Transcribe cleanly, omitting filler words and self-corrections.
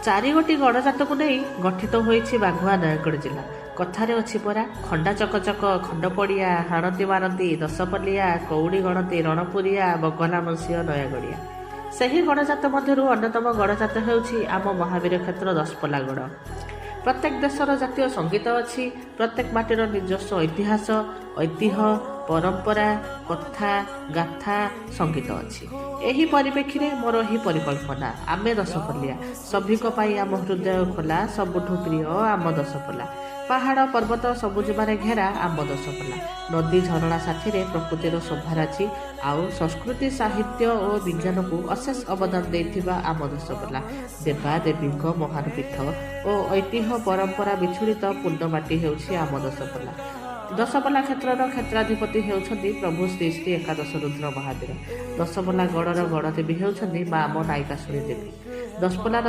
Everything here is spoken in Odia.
ଚାରିଗୋଟି ଗଡ଼ଜାତକୁ ନେଇ ଗଠିତ ହୋଇଛି ବାଘୁଆ ନୟାଗଡ଼ ଜିଲ୍ଲା। କଥାରେ ଅଛି ପରା, ଖଣ୍ଡା ଚକଚକ ଖଣ୍ଡପଡ଼ିଆ, ହାଣନ୍ତି ମାରନ୍ତି ଦଶପଲିଆ, କଉଡ଼ି ଗଣନ୍ତି ରଣପୁରିଆ, ବଗଲା ବଂଶୀୟ ନୟାଗଡ଼ିଆ। ସେହି ଗଡ଼ଜାତ ମଧ୍ୟରୁ ଅନ୍ୟତମ ଗଡ଼ଜାତ ହେଉଛି ଆମ ମହାବୀର କ୍ଷେତ୍ର ଦଶପଲ୍ଲା ଗଡ଼। ପ୍ରତ୍ୟେକ ଦେଶର ଜାତୀୟ ସଙ୍ଗୀତ ଅଛି। ପ୍ରତ୍ୟେକ ମାଟିର ନିଜସ୍ୱ ଇତିହାସ, ଐତିହ୍ୟ, ପରମ୍ପରା, କଥା, ଗାଥା, ସଙ୍ଗୀତ ଅଛି। ଏହି ପରିପ୍ରେକ୍ଷୀରେ ମୋର ଏହି ପରିକଳ୍ପନା, ଆମେ ଦଶପଲ୍ଲିଆ, ସଭିଙ୍କ ପାଇଁ ଆମ ହୃଦୟ ଖୋଲା, ସବୁଠୁ ପ୍ରିୟ ଆମ ଦଶପଲ୍ଲା। ପାହାଡ଼ ପର୍ବତ ସବୁଜିମାରେ ଘେରା ଆମ ଦଶପଲ୍ଲା। ନଦୀ ଝରଣା ସାଥିରେ ପ୍ରକୃତିର ଶୋଭାରାଜି ଆଉ ସଂସ୍କୃତି, ସାହିତ୍ୟ ଓ ବିଜ୍ଞାନକୁ ଅଶେଷ ଅବଦାନ ଦେଇଥିବା ଆମ ଦଶପଲ୍ଲା। ଦେବା ଦେବୀଙ୍କ ମହାନ ପୀଠ ଓ ଐତିହ୍ୟ ପରମ୍ପରା ବିଚ୍ଛୁରିତ ପୂର୍ଣ୍ଣମାଟି ହେଉଛି ଆମ ଦଶପଲ୍ଲା। ଦଶପଲ୍ଲା କ୍ଷେତ୍ରର କ୍ଷେତ୍ରାଧିପତି ହେଉଛନ୍ତି ପ୍ରଭୁ ଶ୍ରୀ ଶ୍ରୀ ଏକାଦଶ ରୁଦ୍ର ମହାବୀର। ଦଶପଲ୍ଲା ଗଡ଼ର ଗଡ଼ଦେବୀ ହେଉଛନ୍ତି ମା ଆମ ନାୟିକାଶୁଣୀ ଦେବୀ। ଦଶପଲ୍ଲାର